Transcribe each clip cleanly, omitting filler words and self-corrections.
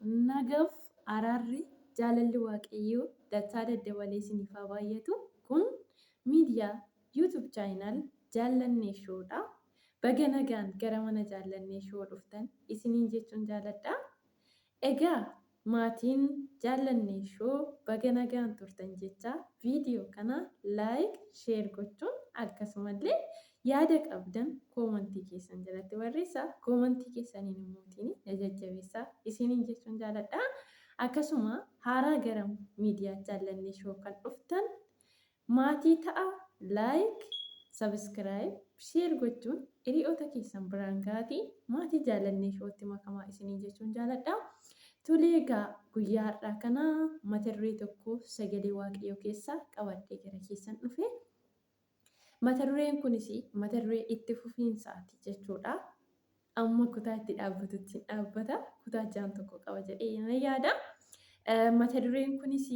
Nagaaf araarri jaalalli Waaqayyoo dachaa daddabalee isiniif haa baay'atu. Kun miidiyaa YouTube channel Jaallannee Show dha. Baga nagaan gara mana Jaallannee Show dhuftan isiniin jechuun jaaladha. Egaa maatiin Jaallannee Show baga nagaan turtan jechaa viidiyoo kana like, share gochuun akkasumallee yaada qabdan koomantii keessan jalatti barreessaa. Koomantii keessaniin immootiin na jajjabeessaa isiniin jechuun jaaladha. Akkasuma haaraa gara miidiyaa Jaallannee Show kan dhuftan maatii ta'a like, subscribe, share gochuun hiriyoota keessan biraan ga'aatii maatii Jaallannee Showtti makamaa isiniin jechuun jaaladha. Tolee egaa guyyaa har'aa kana mata duree tokko sagalee Waaqayyoo keessaa qabadhee gara keessan dhufe. Mata dureen kunis mata duree itti fufiinsaati jechuudha. Amma kutaa itti dhaabbatutti hin dhaabbata. Kutaa jaan tokko qaba jedhee nan yaada. Mata dureen kunis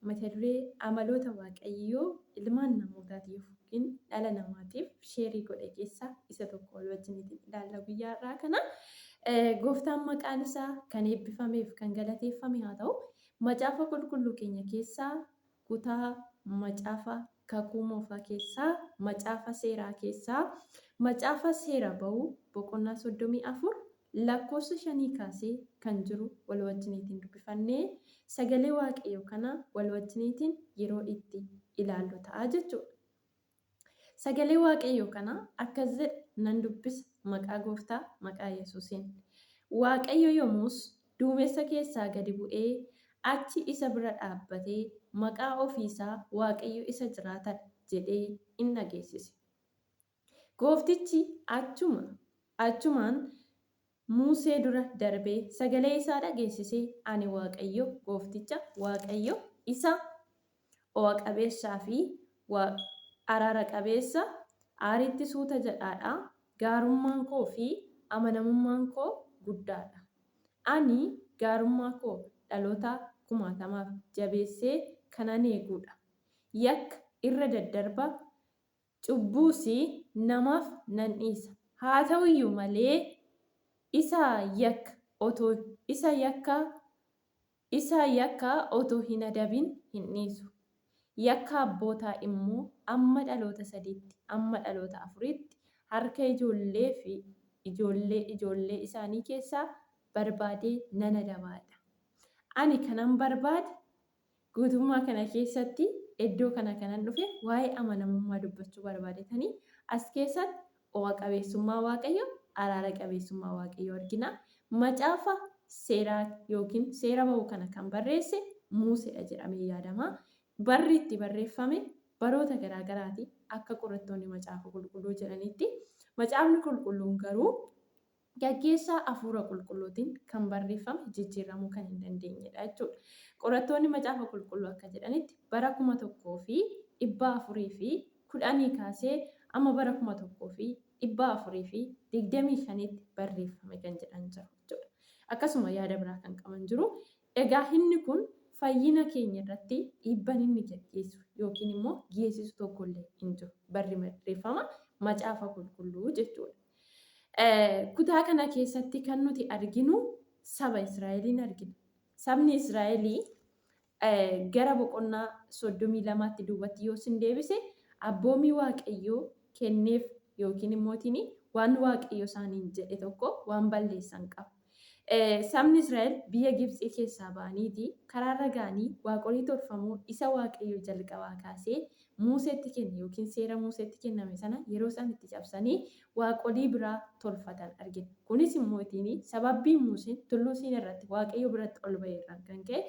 mata duree amaloota Waaqayyoo ilmaan namootaatiif yookiin dhala namaatiif sheerii godhe keessaa isa tokko wal wajjiniitiin ilaalla guyyaa har'aa kana. Gooftaan maqaan isaa kan eebbifameef kan galateeffame haa ta'u. Macaafa qulqulluu keenya keessaa kutaa Macaafa Kakuu Moofaa keessaa Macaafa Seeraa keessaa Macaafa Seera Ba'uu boqonnaa 34 lakkoofsa shanii kaasee kan jiru wal wajjiniitiin dubbifannee sagalee Waaqayyoo kana wal wajjiniitiin yeroo itti ilaallu ta'a jechuudha. Sagalee Waaqayyoo kana akkas jedha nan dubbisa maqaa gooftaa maqaa Yesuusiin. Waaqayyo yommus duumessa keessaa gadi bu'ee achi isa bira dhaabbatee maqaa ofii isaa Waaqayyo isa jiraataa dha jedhee in dhageessise. Gooftichi achuma achumaan Musee dura darbee sagalee isaa dhageessisee, Ani Waaqayyo goofticha, Waaqayyo isa o'a qabeessaa fi araara qabeessa, aariitti suuta jedhaa dha, gaarummaan koo fi amanamummaan koo guddaa dha. Ani gaarummaa koo dhaloota kumaatamaaf jabeessee kanan eeguu dha, yakka, irra daddarba cubbuus namaaf nan dhiisa. Haa ta'u iyyuu malee, isa yakka otoo isa yakka isa yakka otoo hin adabin hin dhiisu. Yakka abbootaa immoo amma dhaloota sadiitti, amma dhaloota afuriitti harka ijoollee fi ijoollee ijoollee isaanii keessaa barbaadee nan adaba jedha. Ani kanan barbaade Guutummaa kana keessatti iddoo kana kanan dhufe waa'ee amanamummaa dubbachuu barbaadetani. As keessatti o'a qabeessummaa Waaqayyoo, araara qabeessummaa Waaqayyoo argina. Macaafa seeraa yookiin seera ba'uu kana kan barreesse Muuseedha jedhamee yaadama. Barri itti barreeffame baroota garaa garaati akka qorattoonni macaafa qulqulluu jedhanitti. Macaafni qulqulluun garuu gaggeessaa Hafuura Qulqulluutiin kan barreeffame jijjiirramuu kan hin dandeenyedha jechuudha. Qorattoonni Macaafa Qulqulluu akka jedhanitti bara 1410 kaasee amma bara 1425tti barreeffame kan jedhan jiru jechuudha. Akkasuma yaada biraa kan qaban jiru. Egaa inni kun fayyina keenya irratti dhiibban inni gaggeessu yookiin immoo geessisu tokkollee hin jiru. Barri barreeffama Macaafa Qulqulluu jechuudha. Kutaa kana keessatti kan nuti arginu saba Israa'eliin argina. Sabni Israa'elii gara boqonnaa 32tti duubatti yoo isin deebise abboomii Waaqayyoo kenneef yookiin immootiin waan Waaqayyo isaaniin jedhe tokko waan balleessan qabu. Sabni Israa'el biyya Gibxii keessaa ba'aniiti karaarra ga'anii waaqolii tolfamoo isa Waaqayyo jalqabaa kaasee Muuseetti kenne yookiin seera Muuseetti kenname sana yeroo isaan itti cabsanii waaqolii biraa tolfatan argina. Kunis immoo ittiin sababbii Muuseen tulluu Siinaa irratti Waaqayyo biratti ol ba'e irraan kan ka'e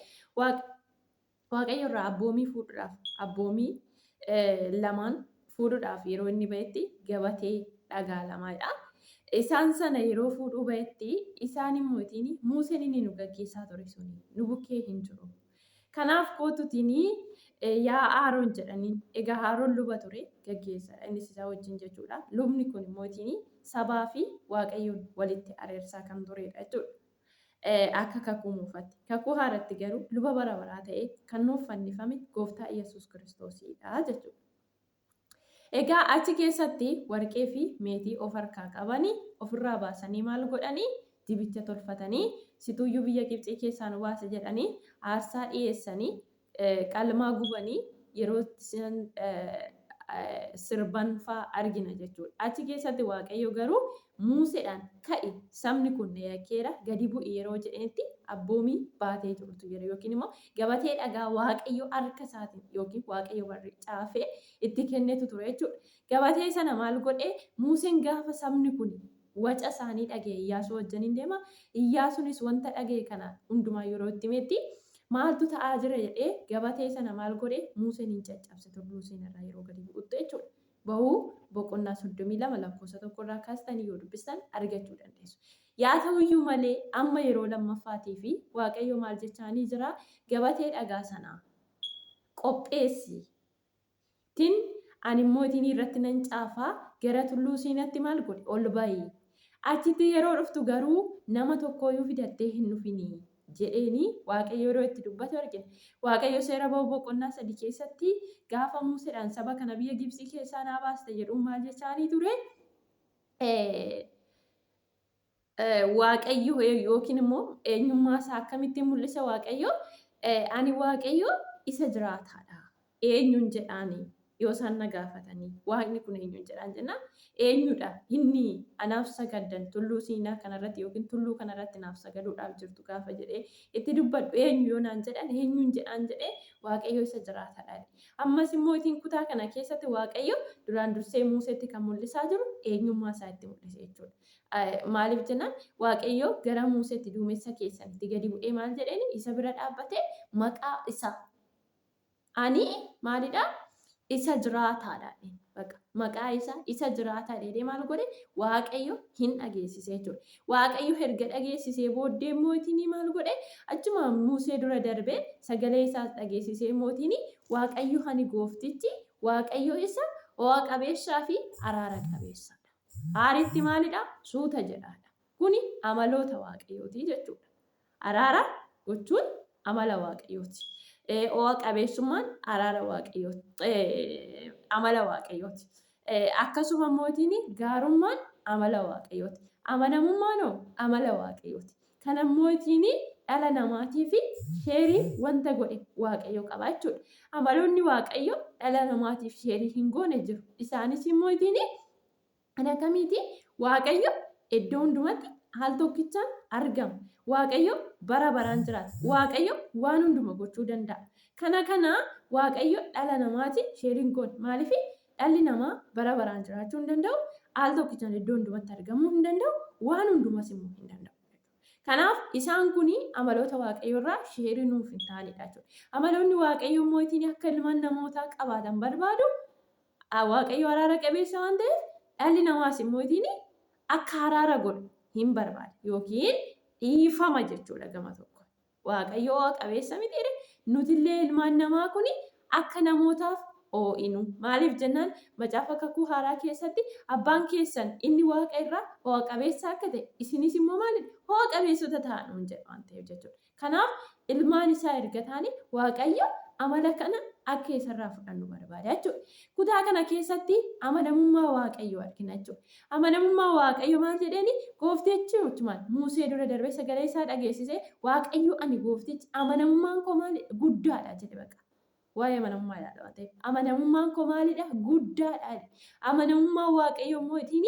Waaqayyo irraa abboomii fuudhuudhaaf abboomii lamaan fuudhuudhaaf yeroo inni ba'etti gabatee dhagaa lamaadha. Isaan sana yeroo fuudhuu ba'etti isaan immoo ittiin Muuseen inni nu gaggeessaa ture suni nu bukkee hin jiru. Kanaaf kootutiin yaa Aaroon jedhaniin. Egaa Aaroon luba ture gaggeessaadha. Innis isaa wajjin jechuudha. Lubni kun immoo ittiin sabaa fi Waaqayyoon walitti areersaa kan turedha jechuudha. Akka kakuu moofatti. Kakuu haaratti garuu luba bara baraa ta'ee kan nuuf fannifame gooftaa Iyyasuus Kiristoosidha jechuudha. Egaa achi keessatti warqee fi meetii of harkaa qabanii ofirraa baasanii maal godhanii jibicha tolfatanii Situuyyuu biyya Gibxii keessaa nu baase jedhanii aarsaa dhiyeessanii qalmaa gubanii yeroo isaan sirban faa argina jechuudha. Achi keessatti Waaqayyo garuu Museedhaan ka'i, sabni kun na yakkeera, gadi bu'i yeroo jedhanitti abboomii baatee jirutu jira yookiin immoo gabatee dhagaa Waaqayyo harka isaatiin yookiin Waaqayyo barri caafee itti kennetu ture jechuudha. Gabatee sana maal godhee Museen gaafa sabni kun waca isaanii dhaga'e Iyyaasuu wajjiniin deema. Iyyaasuunis wanta dhaga'e kana hundumaa yeroo itti himetti maaltu ta'aa jira jedhee gabatee sana maal godhe Museen hin caccabse tulluu Siinarraa yeroo gadi bu'utti jechuudha. Bahuu boqonnaa 32 lakkoofsa 1 irraa kaastanii yoo dubbistan argachuu dandeessu. Yaa ta'uyyuu malee amma yeroo lammaffaatii fi Waaqayyo maal jechaanii jira? Gabatee dhagaa sanaa qopheessi. Tin ani immoo itinii irratti nan caafa, gara tulluu Siinatti maal godhi? Ol ba'i. Achitti yeroo dhuftu garuu nama tokkooyyuu fidattee hin dhufini jedheenii Waaqayyo yeroo itti dubbatu argina. Waaqayyo Seera Ba'uu boqonnaa 3 keessatti gaafa Museedhaan saba kana biyya Gibxii keessaa naa baaste jedhuun maal jechaanii ture? Waaqayyo yookiin immoo eenyummaa isaa akkamittiin mul'isa Waaqayyo? Ani Waaqayyo isa jiraataadha. Eenyuun jedhaani yoo isaan na gaafatanii Waaqni kun eenyuun jedhaan jennaan eenyudha inni anaaf sagaddan tulluu Siinaa kanarratti yookiin tulluu kanarratti naaf sagaduudhaaf jirtu gaafa jedhee itti dubbadhu eenyu yoo naan jedhan eenyuun jedhaan jedhee Waaqayyo isa jiraataadha. Ammas immoo itiin kutaa kana keessatti Waaqayyo duraan dursee Museetti kan mul'isaa jiru eenyummaa isaa itti mul'ise jechuudha. Maaliif jennaan Waaqayyo gara Museetti duumessa keessanitti gadi bu'ee maal jedheeni isa bira dhaabbatee maqaa isaa ani maalidha isa jiraataadha jedheen. Bakka maqaa isaa isa jiraataa jedhee maal godhe Waaqayyo hin dhageessise jechuudha. Waaqayyo erga dhageessisee booddee mootiin maal godhe achuma Musee dura darbee sagalee isaas dhageessisee mootiin Waaqayyo ani gooftichi Waaqayyo isa ho'a qabeessaa fi araara qabeessadha. Aaritti maalidha? Suuta jedhaadha. Kuni amaloota Waaqayyooti jechuudha. Araara gochuun amala Waaqayyooti. Ho'a qabeessummaan araara Waaqayyooti. Amala Waaqayyooti. Akkasuma mootiin gaarummaan amala Waaqayyooti. Amanamummaan hoo amala Waaqayyooti. Kana mootiin dhala namaatiif sheerii wanta godhe Waaqayyo qaba jechuudha. Amaloonni Waaqayyo dhala namaatiif sheerii hin goone jiru. Isaanis mootiin kan akkamiiti? Waaqayyo iddoo hundumatti al tokkichaan argama. Waaqayyo bara baraan jiraata. Waaqayyo waan hunduma gochuu danda'a. Kana kana Waaqayyo dhala namaati sheerii hin goone. Maaliif? Dhalli namaa bara baraan jiraachuu hin danda'u, al tokkichaan iddoo hundumatti argamuu hin danda'u, waan hundumas immoo hin danda'u. Kanaaf isaan kun amaloota Waaqayyoo irraa sheerii nuuf hin taanedha jechuudha. Amaloonni Waaqayyoo immoo ittiin akka ilmaan namootaa qabaatan barbaadu, Waaqayyo araara qabeessa waan ta'eef dhalli namaas immoo ittiin akka araara godhu hin barbaada yookiin dhiifama jechuudha gama tokko. Waaqayyo oo'a qabeessa mitiire? Nutillee ilmaan namaa kun akka namootaaf oo'inu. Maaliif jennaan macaafa kakuu haaraa keessatti abbaan keessan inni waaqa irraa oo'a qabeessa akka ta'e isinis immoo maalidha? Oo'a qabeessota ta'a nuun jedha waan ta'eef jechuudha. Kanaaf ilmaan isaa erga taane Waaqayyo amala kana akka isarraa fudhannu barbaada jechuudha. Kutaa kana keessatti amanamummaa Waaqayyoo argina jechuudha. Amanamummaa Waaqayyo maal jedheeni? Gooftichi maal Musee dura darbee sagalee isaa dhageessise Waaqayyo ani gooftichi amanamummaan koo maali guddaadha jedhe baqa. Waa'ee amanamummaa ilaala waan ta'eef. Amanamummaan koo maalidha? Guddaadha jedhe. Amanamummaan Waaqayyo immoo ittiin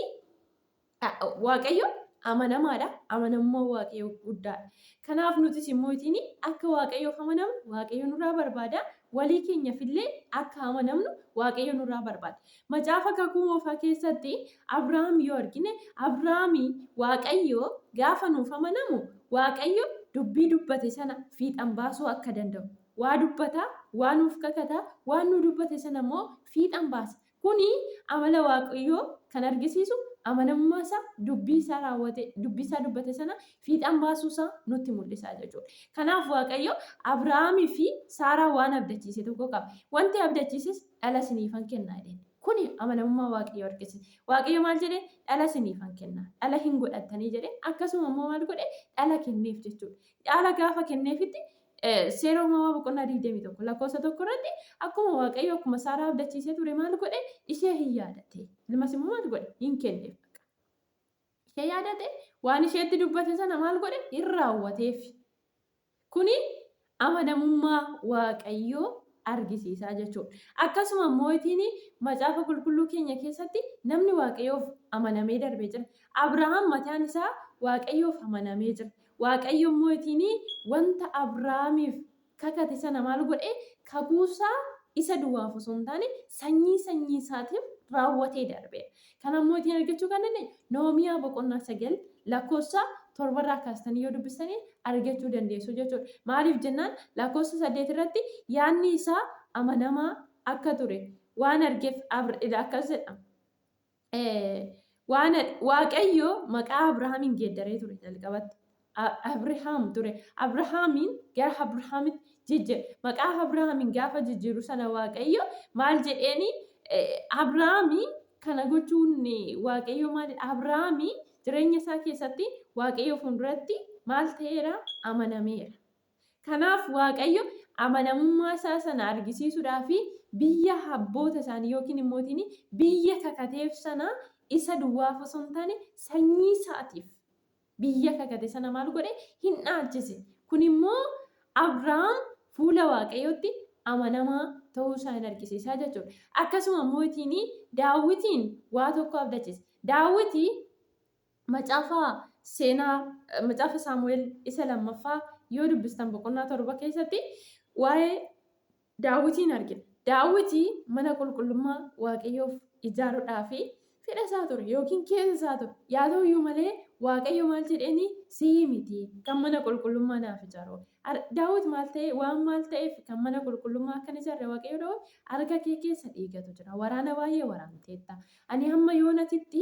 Waaqayyo amanamaadha. Amanamummaan Waaqayyoo guddaadha. Kanaaf nutis immoo ittiin akka Waaqayyoof amanamnu Waaqayyo nurraa barbaada. Walii keenyafillee akka amanamnu Waaqayyo nurraa barbaada. Macaafa Kakuu Moofaa keessatti Abrahaam yoo argine Abrahaamii Waaqayyo gaafa nuuf amanamu Waaqayyo dubbii dubbate sana fiixan baasuu akka danda'u. Waa dubbata, waa nuuf kakata, waan nuu dubbate sana immoo fiixan baasa. Kuni amala Waaqayyoo kan argisiisu amanamummaa isaa dubbii isaa raawwate dubbii isaa dubbate sana fiixaan baasuu isaa nutti mul'isa jechuudha. Kanaaf Waaqayyo Abrahaamii fi Saaraa waan abdachiise tokko qaba. Wanti abdachiises dhala isiniifan kenna jedheen. Kuni amanamummaa Waaqayyoo argisiisa. Waaqayyo maal jedhee? Dhala isiniifan kenna. Dhala hin godhattanii jedhee akkasuma immoo maal godhe? Dhala kenneef jechuudha. Dhala gaafa kenneefitti Seera Uumamaa boqonnaa 21 lakkoofsa 1 irratti akkuma Waaqayyo akkuma Saaraa abdachiisee ture maal godhe? Ishee hin yaadate. Ilmas immoo maal godhe? Hin kenneef. Ishee yaadate. Waan isheetti dubbate sana maal godhe? Hin raawwateef. Kuni amanamummaa Waaqayyoo argisiisaa jechuudha. Akkasuma mootiin macaafa qulqulluu keenya keessatti namni Waaqayyoof amanamee darbee jira. Abrahaam mataan isaa Waaqayyoof amanamee jira. Waaqayyo mootiin wanta Abrahaamiif kakate sana maal godhe? Kakuusaa isa duwwaaf osoo hin taane sanyii sanyii isaatiif raawwatee darbeera. Kana mootiin argachuu kan dandeenyu Nahimiyaa boqonnaa 9 lakkoofsa 7 irraa kaastanii yoo dubbistanii argachuu dandeessu jechuudha. Maaliif jennaan lakkoofsa 8 irratti yaadni isaa amanamaa akka ture waan argeef akkas jedha. Waan Waaqayyo maqaa Abrahaamiin geeddaree ture jalqabatti. Abrahaam ture. Abrahaamiin gara Abrahaamitti jijjiire. Maqaa Abrahaamiin gaafa jijjiiru sana Waaqayyo maal jedheeni Abrahaamii kana gochuun Waaqayyo maalidha? Abrahaamii jireenya isaa keessatti Waaqayyo fuulduratti maal ta'eera? Amanameera. Kanaaf Waaqayyo amanamummaa isaa sana argisiisuudhaaf biyya abboota isaanii yookiin immoo biyya kakateef sana isa duwwaaf osoo hin taane sanyii isaatiif biyya kakate sana maal godhe? Hin dhaalchise. Kun immoo Abrahaam fuula Waaqayyootti amanamaa ta'uu isaa hin argisiisaa jechuudha. Akkasuma mootiin Daawwitiin waa tokko abdachiise. Daawwiti macaafa seenaa macaafa Saamu'eel isa lammaffaa yoo dubbistan boqonnaa 7 keessatti waa'ee Daawwitiin argina. Daawwiti mana qulqullummaa Waaqayyoof ijaaruudhaaf fedha isaa ture yookiin keessa isaa ture. Yaa ta'uyyuu malee Waaqayyo maal jedheeni sii miti kan mana qulqullummaa naaf ijaaru. Daawit maal ta'e waan maal ta'eef kan mana qulqullummaa akkan ijaarre Waaqayyo Daawit harka kee keessa dhiigatu jira. Waraana baay'ee waraanteetta. Ani hamma yoonatitti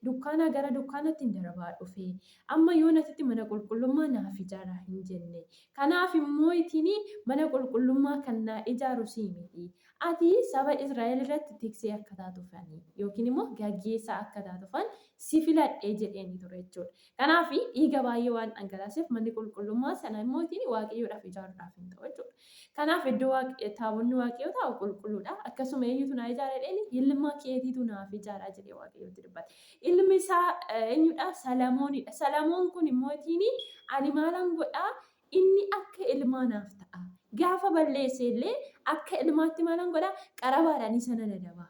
dukkaanaa gara dukkaanatti hin darbaa dhufe. Amma yoonatitti mana qulqullummaa naaf ijaaraa hin jenne. Kanaaf immoo itiin mana qulqullummaa kan naa ijaaru sii miti. Ati saba Israa'el irratti tiksee akka taatuufani yookiin immoo gaggeessaa akka taatuufan si filadhe jedheeni ture jechuudha. Kanaaf dhiiga baay'ee waan dhangalaaseef manni qulqullummaa sana immoo ittiin Waaqayyoodhaaf ijaaruudhaaf hin ta'u jechuudha. Kanaaf iddoo taabonni Waaqayyoo taa'u qulqulluudha. Akkasuma eenyutu naa ijaara jedheeni ilma keetiitu naaf ijaaraa jedhee Waaqayyootti dubbate. Ilmi isaa eenyudha? Salamoonidha. Salamoon kun immoo ittiin ani maalan godhaa? Inni akka ilmaa naaf ta'a. Gaafa balleesse illee akka ilmaatti maalan godhaa? Qarabaadhaan isa nan adaba.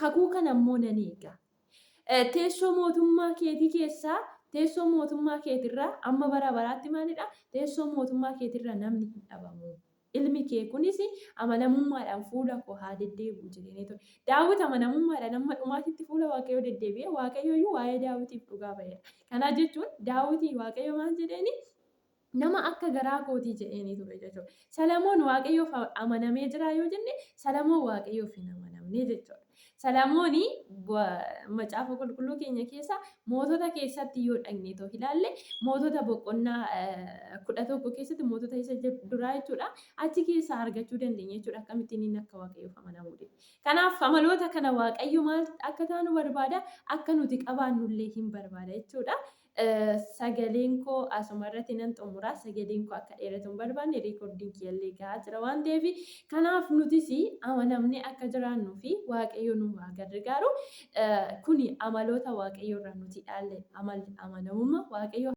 Kakuu kana immoo nan eega. Teessoo mootummaa keetii keessaa teessoo mootummaa keetirraa amma bara baraatti maalidha? Teessoo mootummaa keetirraa namni hin dhabamu. Ilmi kee kunis amanamummaadhaan fuula koo haa deddeebi'u jedheenii ture. Daawit amanamummaadhaan amma dhumaatitti fuula Waaqayyoo deddeebi'ee Waaqayyo iyyuu waa'ee Daawitiif dhugaa ba'eera. Kana jechuun Daawitii Waaqayyo maal jedheeni? Nama akka garaa kootii jedheenii ture jechuudha. Salamoon Waaqayyoof amanamee jira yoo jenne Salamoon Waaqayyoof hin amanamne jechuudha. Salamoon macaafa qulqulluu keenya keessa mootota keessatti yoo dhaqne too ilaalle mootota boqonnaa 11 keessatti mootota isa duraa jechuudha. Achi keessaa argachuu dandeenya jechuudha akkamittiin inni akka Waaqayyoof amanamuu dide. Kanaaf amaloota kana Waaqayyo maal akka taanu barbaada akka nuti qabaannullee hin barbaada jechuudha. Sagaleen koo asuma irratti nan xumura. Sagaleen koo akka dheeratu hin barbaanne reekoordiin kiyyallee gahaa jira waan ta'eef. Kanaaf nutis amanamnee akka jiraannuu fi Waaqayyo nu haa gargaaru. Kuni amaloota Waaqayyo irraa nuti dhaalle amalli amanamummaa Waaqayyo.